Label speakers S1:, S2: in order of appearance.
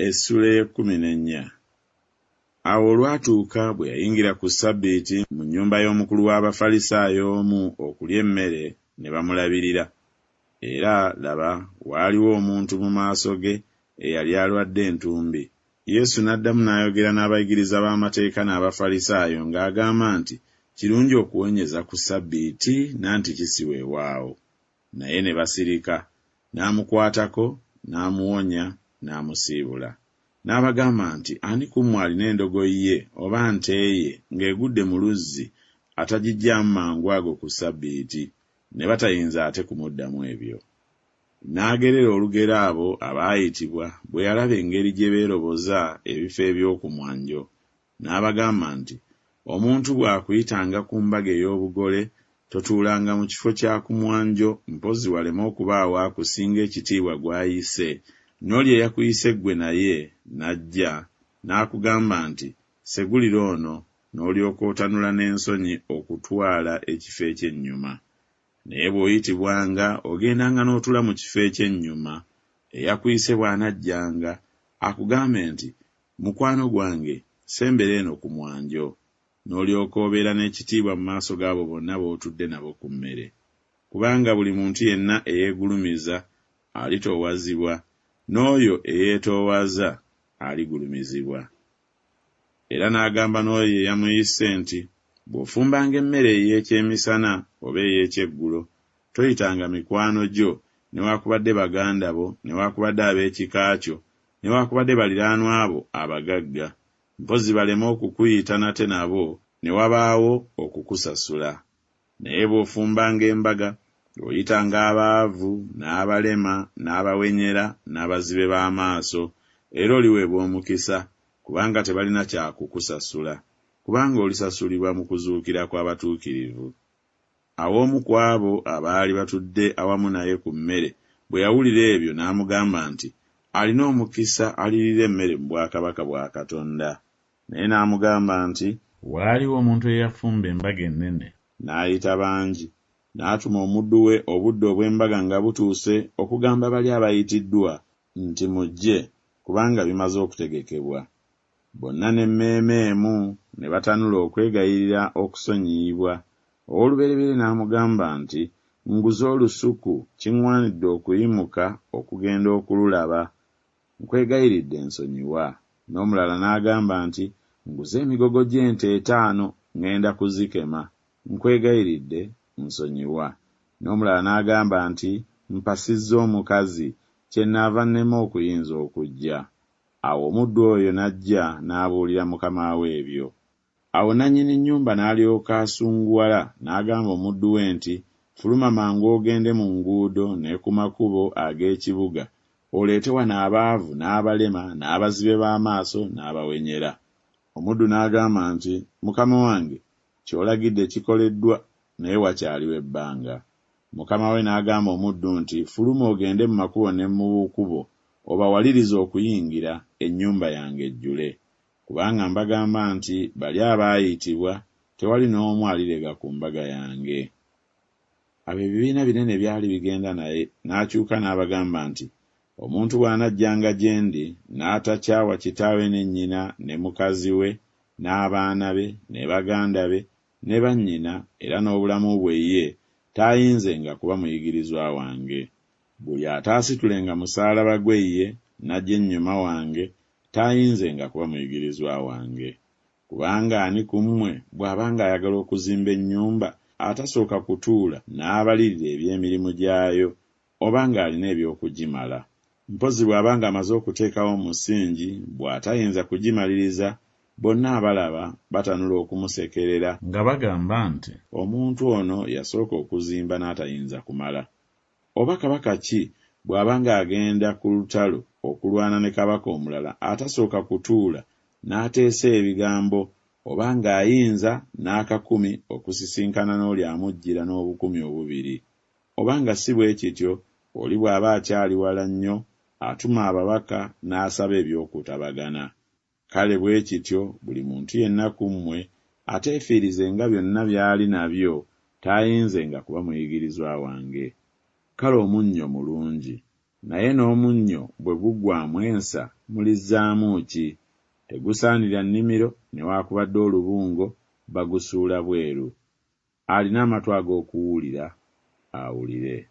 S1: Essula ey'ekkumi n'ennya. Awo olwatuuka bwe yayingira ku ssabbiiti mu nnyumba y'omukulu w'Abafalisaayo omu okulya emmere, ne bamulabirira. Era, laba, waaliwo omuntu mu maaso ge eyali alwadde entumbi. Yesu n'addamu n'ayogera n'abayigiriza b'amateeka n'Abafalisaayo ng'agamba nti Kirungi okuwonyeza ku ssabbiiti nantiki si weewaawo? Naye ne basirika. N'amukwatako, n'amuwonya, n'amusiibula. N'abagamba nti Ani ku mmwe alina endogoyi ye oba nte ye ng'egudde mu luzzi, atagigyamu mangu ago ku ssabbiiti? Ne batayinza ate kumuddamu ebyo. N'agerera olugero abo abaayitibwa, bwe yalaba engeri gye beeroboza ebifo eby'oku mwanjo. N'abagamba nti Omuntu bw'akuyitanga ku mbaga ey'obugole, totuulanga mu kifo kya ku mwanjo, mpozzi waleme okubaawo akusinga ekitiibwa gw'ayise, n'oli eyakuyise ggwe naye n'ajja, n'akugamba nti Segulira ono, n'olyoka otanula n'ensonyi okutwala ekifo eky'ennyuma. Naye bw'oyitibwanga, ogendanga n'otuula mu kifo eky'ennyuma, eyakuyise bw'anajjanga, akugambe nti Mukwano gwange, sembera eno ku mwanjo. N'olyoka obeera n'ekitiibwa mu maaso g'abo bonna b'otudde nabo ku mmere. Kubanga buli muntu yenna eyeegulumiza alitoowazibwa, n'oyo eyeetoowaza aligulumizibwa. Era n'agamba n'oyo eyamuyise nti Bw'ofumbanga emmere ey'eky'emisana oba ey'eky'eggulo, toyitanga mikwano gyo newakubadde baganda bo newakubadde ab'ekika kyo newakubadde baliraanwa bo abagagga, mpozzi baleme okukuyita nate nabo, ne wabaawo okukusasula. Naye bw'ofumbanga embaga, oyitanga abaavu, n'abalema, n'abawenyera, n'abazibe b'amaaso, era oliweebwa omukisa, kubanga tebalina kya kukusasula, kubanga olisasulibwa mu kuzuukira kw'abatuukirivu. Awo omu ku abo abaali batudde awamu naye ku mmere bwe yawulira ebyo n'amugamba nti Alina omukisa aliriira emmere mu bwakabaka bwa Katonda. Naye n'amugamba nti. Waaliwo omuntu eyafumba embaga ennene, n'ayita bangi. N'atuma omuddu we obudde obw'embaga nga butuuse okugamba bali abayitiddwa nti Mujje, kubanga bimaze okutegekebwa. Bonna n'emmeeme emu ne batanula okwegayirira okusonyiyibwa. Ow'olubereberye n'amugamba nti Nguze olusuku, kiŋŋwanidde okuyimuka okugenda okululaba, nkwegayiridde nsonyiwa. N'omulala n'agamba nti Nguze emigogo gy'ente etaano, ŋŋenda kuzikema, nkwegayiridde, nsonyiwa. N'omulala n'agamba nti Mpasizza omukazi, kyennaava nnema okuyinza okujja. Awo omuddu oyo n'ajja n'abuulira mukama we ebyo. Awo nannyini nnyumba n'alyoka asunguwala n'agamba omuddu we nti Fuluma mangu ogende mu nguudo ne ku makubo ag'ekibuga, oleete wano abaavu n'abalema n'abazibe b'amaaso n'abawenyera. Omuddu n'agamba nti Mukama wange, ky'olagidde kikoleddwa, naye wakyaliwo ebbanga. Mukama we n'agamba omuddu nti Fuluma ogende mu makubo ne mu bukubo, obawalirize okuyingira, ennyumba yange ejjule. Kubanga mbagamba nti Bali abaayitibwa, tewali n'omu alirega ku mbaga yange. Awo ebibiina binene byali bigenda naye, n'akyuka n'abagamba nti Omuntu bw'anajjanga gye ndi, n'atakyawa kitaawe ne nnyina ne mukazi we n'abaana be ne baganda be ne bannyina era n'obulamu bwe ye, taayinzenga kuba muyigirizwa wange. Buli ataasitulenga musaalaba gwe ye, n'ajja ennyuma wange, taayinzenga kuba muyigirizwa wange. Kubanga ani ku mmwe bw'aba ng'ayagala okuzimba ennyumba, atasooka kutuula n'abalirira eby'emirimu gyayo, oba ng'alina eby'okugimala? Mpozzi bw'aba ng'amaze okuteekawo omusingi, bw'atayinza kugimaliriza, bonna abalaba batanula okumusekerera,
S2: Nga bagamba nti.
S1: Omuntu ono yasooka okuzimba n'atayinza kumala. Oba kabaka ki bw'aba ng'agenda ku lutalo okulwana ne kabaka omulala atasooka kutuula n'ateesa ebigambo oba ng'ayinza n'akakumi okusisinkana n'oli amujjira n'obukumi obubiri? Oba nga si bwe kityo, oli bw'aba akyali wala nnyo, atuma ababaka n'asaba eby'okutabagana. Kale bwe kityo buli muntu yenna ku mmwe ateefiirizenga byonna by'ali nabyo, taayinzenga kuba muyigirizwa wange. Kale omunnyo mulungi. Naye n'omunnyo bwe guggwaamu ensa, mulizzaamu ki? Tegusaanira nnimiro newaakubadde olubungo, bagusuula bweru. Alina amatu ag'okuwulira, awulire.